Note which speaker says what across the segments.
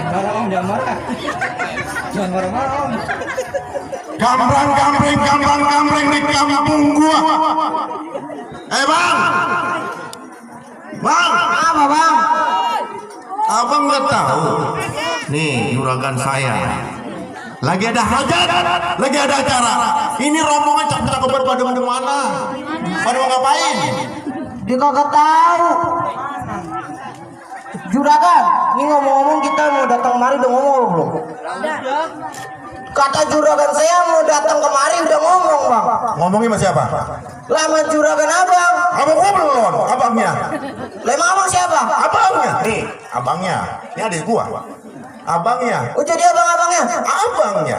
Speaker 1: Marah om, jangan marah. Jangan marah-marah om.
Speaker 2: Gambrang-gambreng di kampung gua. Bang. Bang.
Speaker 3: Apa bang?
Speaker 2: Abang nggak tahu. Nih juragan saya. Lagi ada hajat, lagi ada acara. Ini rombongan cakep-cakep pada mana? Pada mau ngapain?
Speaker 3: Dia kagak tahu. Juragan, ini ngomong-ngomong kita mau datang kemari udah ngomong belum? Kata juragan saya mau datang kemari udah ngomong bang.
Speaker 2: Ngomongin sama siapa?
Speaker 3: Lama juragan abang.
Speaker 2: Abang gua belum, abangnya.
Speaker 3: Lama abang siapa?
Speaker 2: Abangnya. Nih, abangnya. Ini adik gua. Abangnya.
Speaker 3: Oh jadi abang-abangnya?
Speaker 2: Abangnya.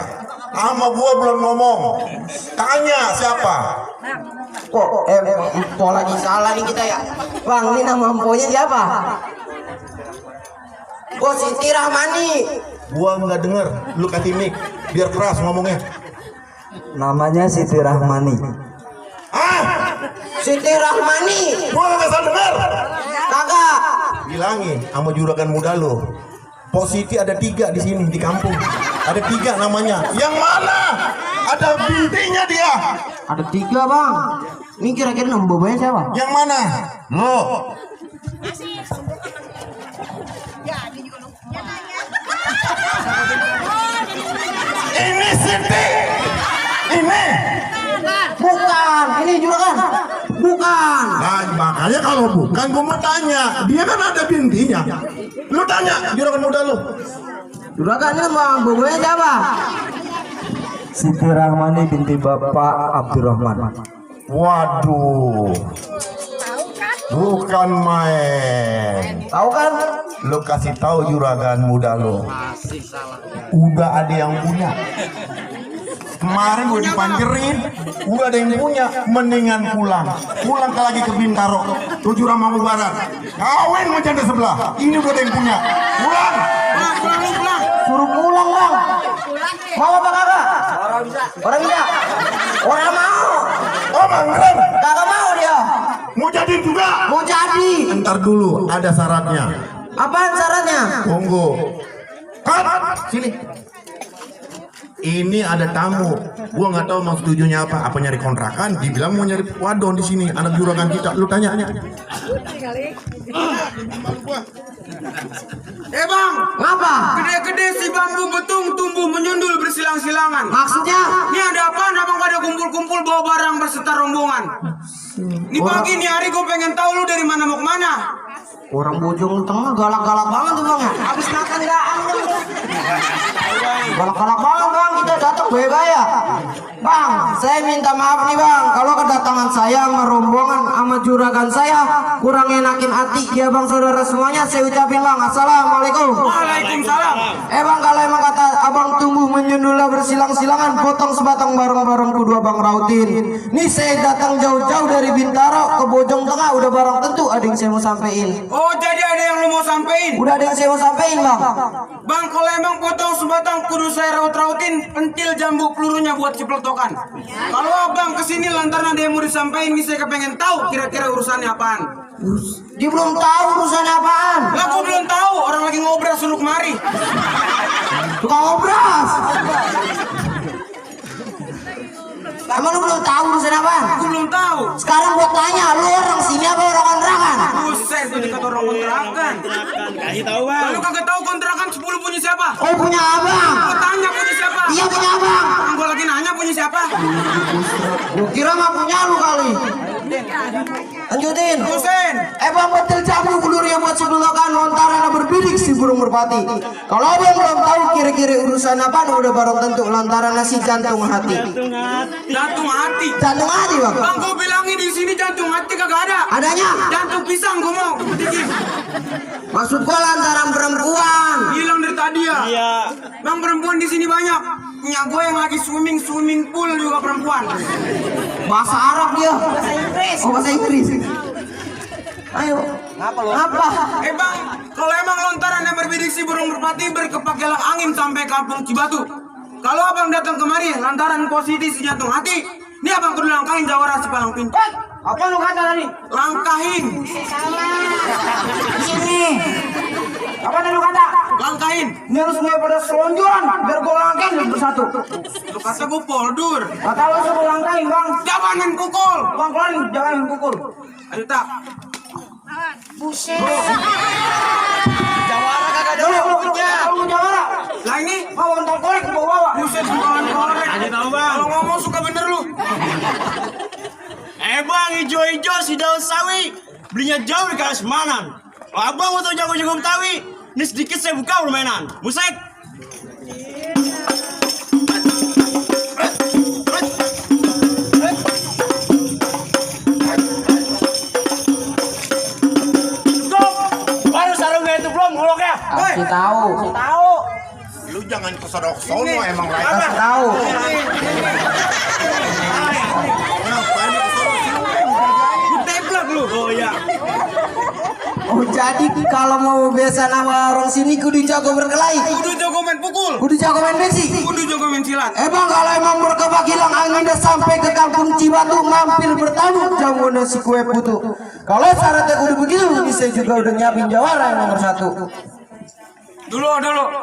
Speaker 2: Sama gua belum ngomong. Tanya siapa?
Speaker 3: Kok empok lagi salah nih kita ya? Bang, ini nama empoknya siapa? Oh Siti Rahmani.
Speaker 2: Gua nggak denger. Lu kasih mic biar keras ngomongnya.
Speaker 1: Namanya Siti Rahmani.
Speaker 2: Ah,
Speaker 3: Siti Rahmani.
Speaker 2: gua nggak bisa denger.
Speaker 3: Kagak.
Speaker 2: Bilangin sama juragan muda lo. Positi ada 3 di sini di kampung. Ada 3 namanya. Yang mana? Ada bintinya dia.
Speaker 3: Ada 3 bang. Ini kira-kira nama bapaknya siapa?
Speaker 2: Yang mana? Lo. Ini Siti. Ini.
Speaker 3: Bukan. Ini juragan. Bukan.
Speaker 2: Nah, makanya kalau bukan gua mau tanya. Dia kan ada bintinya. Lu tanya juragan muda lu.
Speaker 3: Juragan ini nama bapaknya siapa?
Speaker 1: Siti Rahmani binti Bapak Abdurrahman.
Speaker 2: Waduh. Bukan main.
Speaker 3: Tahu kan?
Speaker 2: Lu kasih tahu juragan muda lu. Udah ada yang punya. Kemarin gue dipanjerin, udah ada yang punya. Mendingan pulang lagi ke Bintaro, tujuh Ramangu Barat. Kawin sama janda sebelah. Ini udah ada yang punya. Pulang.
Speaker 3: Suruh pulang bang. Mau apa kagak? Orang bisa. Orang mau.
Speaker 2: Oh mangkren.
Speaker 3: Kagak mau dia.
Speaker 2: Mau jadi juga.
Speaker 3: Mau jadi.
Speaker 2: Ntar dulu, ada syaratnya.
Speaker 3: Apaan syaratnya?
Speaker 2: Tunggu. Sini. Ini ada tamu. Gua nggak tahu mau setujunya apa. Apa nyari kontrakan? Dibilang mau nyari wadon di sini. Anak juragan kita. Lu tanya.
Speaker 3: Bang, ngapa?
Speaker 4: Gede-gede si bambu betung tumbuh menyundul bersilang-silangan.
Speaker 3: Maksudnya?
Speaker 4: Ini ada apaan abang pada kumpul-kumpul bawa barang berserta rombongan? Ini pagi nih hari gue pengen tahu lu dari mana mau kemana.
Speaker 3: Orang Bojong Tengah galak-galak banget tuh bang ya. Habis makan gaang tuh. Galak-galak banget bang, kita datang baik-baik ya. Bang, saya minta maaf nih bang, kalau kedatangan saya sama rombongan sama juragan saya kurang enakin hati ya bang saudara semuanya. Saya ucapin bang, assalamualaikum.
Speaker 4: Waalaikumsalam.
Speaker 3: Bang, kalau emang kata abang tumbuh menyundulnya bersilang-silangan, potong sebatang bareng-bareng kudu abang rautin. Nih saya datang jauh-jauh dari Bintaro ke Bojong Tengah, udah barang tentu ada yang saya mau sampein.
Speaker 4: Oh jadi ada yang lu mau sampein?
Speaker 3: Udah ada yang saya mau sampein bang.
Speaker 4: Bang kalau emang potong sebatang kudu saya raut-rautin, pentil jambu pelurunya buat cipletokan. Kalau abang kesini lantaran ada yang mau disampein, nih saya kepengen tahu kira-kira urusannya apaan.
Speaker 3: Dia belum tahu urusannya apaan.
Speaker 4: Lah gua belum tahu, orang lagi ngobras suruh kemari.
Speaker 3: Tukang obras. Emang lu belum tahu urusan apaan?
Speaker 4: Gua belum tahu.
Speaker 3: Sekarang gua tanya, lu orang sini apa orang kontrakan?
Speaker 4: Buset, itu kata orang kontrakan.
Speaker 1: Kasih tahu bang.
Speaker 4: Lalu kagak tahu kontrakan 10 punya siapa?
Speaker 3: Oh punya abang.
Speaker 4: Gua tanya punya siapa?
Speaker 3: Iya punya abang.
Speaker 4: Orang gua lagi nanya punya siapa?
Speaker 3: Gua kira mah punya lu kali. Lanjutin.
Speaker 4: Husen.
Speaker 3: Bang betul jambu pelurnya buat sebelokan lontaran berbidik si burung merpati. Kalau abang belum tahu kira-kira urusan apa, udah barang tentu lantaran nasi jantung hati.
Speaker 4: Jantung hati.
Speaker 3: Jantung hati bang.
Speaker 4: Bang gua bilangin di sini jantung hati kagak ada.
Speaker 3: Adanya.
Speaker 4: Jantung pisang gua mau. Dikit.
Speaker 3: Maksud gua lantaran perempuan.
Speaker 4: Hilang dari tadi ya.
Speaker 1: Iya.
Speaker 4: Bang perempuan di sini banyak. Punya gue yang lagi swimming pool juga perempuan.
Speaker 3: Bahasa Arab dia. Bahasa Inggris. Oh bahasa Inggris. Ayo. Ngapa lo? Apa?
Speaker 4: Bang, kalau emang lontaran yang berbidik si burung merpati berkepakelang angin sampai kampung Cibatu. Kalau abang datang kemari lantaran posisi si jantung hati, ini abang kudu langkahin jawara si palang pintu.
Speaker 3: Apa lu kata tadi?
Speaker 4: Langkahin.
Speaker 3: Di sini. Apa tadi lu kata?
Speaker 4: Langkahin.
Speaker 3: Ini harus mulai pada selonjoran biar gue langkahin dan bersatu.
Speaker 4: Lu kata gue poldur.
Speaker 3: Kata lu suruh langkahin bang.
Speaker 4: Jangan main pukul.
Speaker 3: Bang keluarin jangan pukul.
Speaker 4: Ayo tak.
Speaker 3: Buset.
Speaker 4: Jawara kagak ada
Speaker 3: Punya. Kamu jawara.
Speaker 4: Lah ini
Speaker 3: Mau nonton korek ke bawah.
Speaker 4: buset bukan korek.
Speaker 5: Aja tahu bang.
Speaker 4: Kalau ngomong suka bener lu.
Speaker 5: Bang, hijau-hijau si daun sawi belinya jauh di Kasmanan. Kalau abang mau tahu jago-jago Betawi, ini sedikit saya buka permainan. Musik. Cukup. Baru sarungnya itu belum ngoloknya.
Speaker 3: Kasih tahu.
Speaker 5: Tahu.
Speaker 2: Lu jangan kesodok sono emang Ray.
Speaker 3: Kasih tahu.
Speaker 4: Teblak lu.
Speaker 5: Oh iya.
Speaker 3: Oh jadi kalau mau biasa nama orang sini kudu jago berkelahi.
Speaker 4: Kudu jago main pukul.
Speaker 3: Kudu jago main besi.
Speaker 4: Kudu jago main silat.
Speaker 3: Bang kalau emang berkebak hilang angin dah sampai ke kampung Cibatu mampir bertamu jamu nasi kue putu. Kalau syaratnya kudu begitu bisa juga udah nyiapin jawara yang nomor 1.
Speaker 4: Dulu.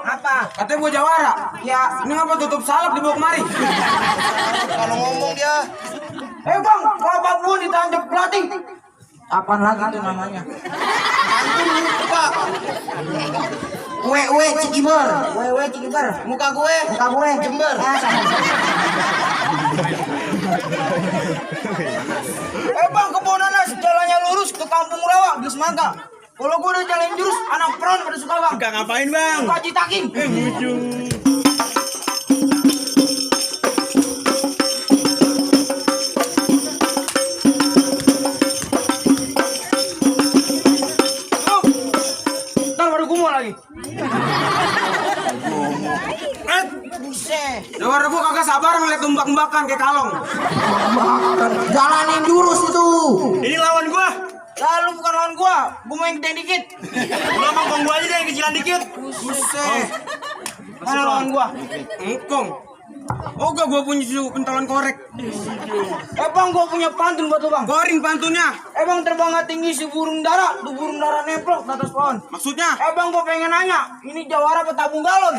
Speaker 3: Apa?
Speaker 4: Katanya gua jawara.
Speaker 3: Ya.
Speaker 4: Ini ngapa tutup salep dibawa kemari?
Speaker 2: Kalau ngomong dia
Speaker 3: Bang kalau Papua ditanjak pelatih. Apaan lagi tuh namanya? Wewe Cikiber. Wewe Cikiber. Muka gue. Muka gue. Jember. Bang kebonanas jalannya lurus ke Kampung Rawa di Semangka. Kalau gue udah jalan jurus anak peron pada suka bang.
Speaker 5: Enggak ngapain bang?
Speaker 3: Kaji takin.
Speaker 5: Lucu.
Speaker 3: Ntar baru gue mau lagi.
Speaker 4: Jawara gua kagak sabar ngeliat umbak-umbakan kayak kalong.
Speaker 3: Jalanin jurus itu.
Speaker 5: Ini lawan gua.
Speaker 3: Lalu bukan lawan gua mau yang gede dikit.
Speaker 5: Gua ngomong gua aja deh yang kecilan dikit.
Speaker 4: Buset.
Speaker 3: Mana lawan gua?
Speaker 4: Engkong. Oh gak gua punya pentolan korek.
Speaker 3: Bang gua punya pantun buat lu bang.
Speaker 4: Goring pantunnya.
Speaker 3: Bang terbangnya tinggi si burung dara, tuh burung dara neplok di atas pohon.
Speaker 4: Maksudnya?
Speaker 3: Bang gua pengen nanya, ini jawara apa tabung galon?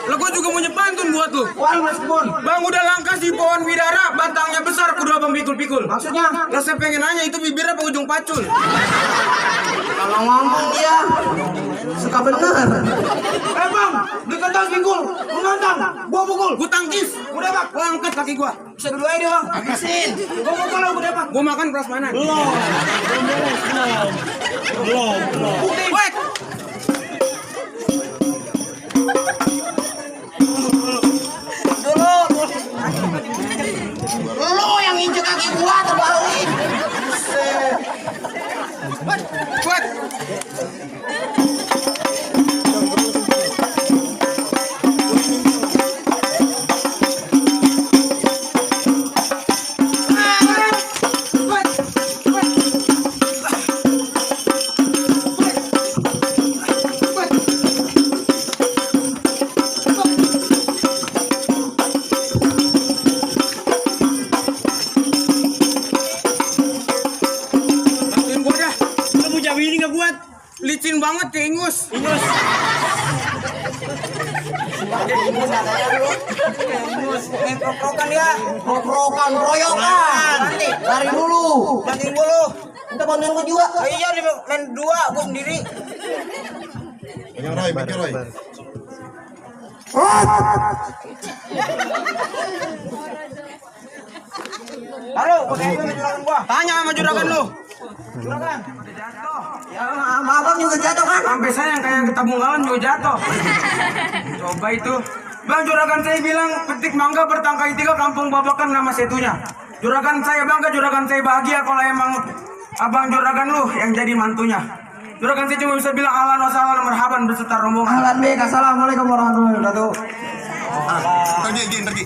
Speaker 4: Lah gua juga punya pantun buat lu.
Speaker 3: Wan respon.
Speaker 4: Bang udah langka si pohon bidara, batangnya besar, kudu abang pikul-pikul.
Speaker 3: Maksudnya?
Speaker 4: Lah saya pengen nanya itu bibirnya apa ujung pacul?
Speaker 3: Kalau ngomong dia suka bener. Bang, dikentang pikul, lu nantang, gua pukul.
Speaker 4: Gua tangkis.
Speaker 3: Udah bang,
Speaker 4: Gua angkat kaki gua.
Speaker 3: bisa dulu aja deh bang. Habisin. Gua pukul lu udah bang.
Speaker 4: Gua makan prasmanan.
Speaker 5: Belum.
Speaker 4: Wait.
Speaker 3: Lu yang injek kaki gua terbalik.
Speaker 4: Wait. Bantuin gua dah.
Speaker 5: Lu punya bini nggak kuat?
Speaker 4: Licin banget kayak ingus.
Speaker 5: Ingus.
Speaker 3: Prokan dia. Prokan, royokan. Nanti lari dulu. Bantuin gua lu. Minta bantuin gua juga. Iya, main dua, gua sendiri.
Speaker 2: yang Ray, pakai Ray.
Speaker 3: Halo, pakai juragan gua.
Speaker 4: Tanya sama juragan lu.
Speaker 3: Juragan. Ya, sama abang juga jatuh kan?
Speaker 4: Sampai saya yang kayak ketabung galon juga jatuh. Coba itu. Bang juragan saya bilang petik mangga bertangkai 3 kampung babakan nama setunya. Juragan saya bangga, juragan saya bahagia kalau emang abang juragan lu yang jadi mantunya. Juragan saya cuma bisa bilang ahlan wa sahlan marhaban beserta rombongan.
Speaker 3: Ahlan bek, assalamualaikum warahmatullahi wabarakatuh.
Speaker 2: Pergi.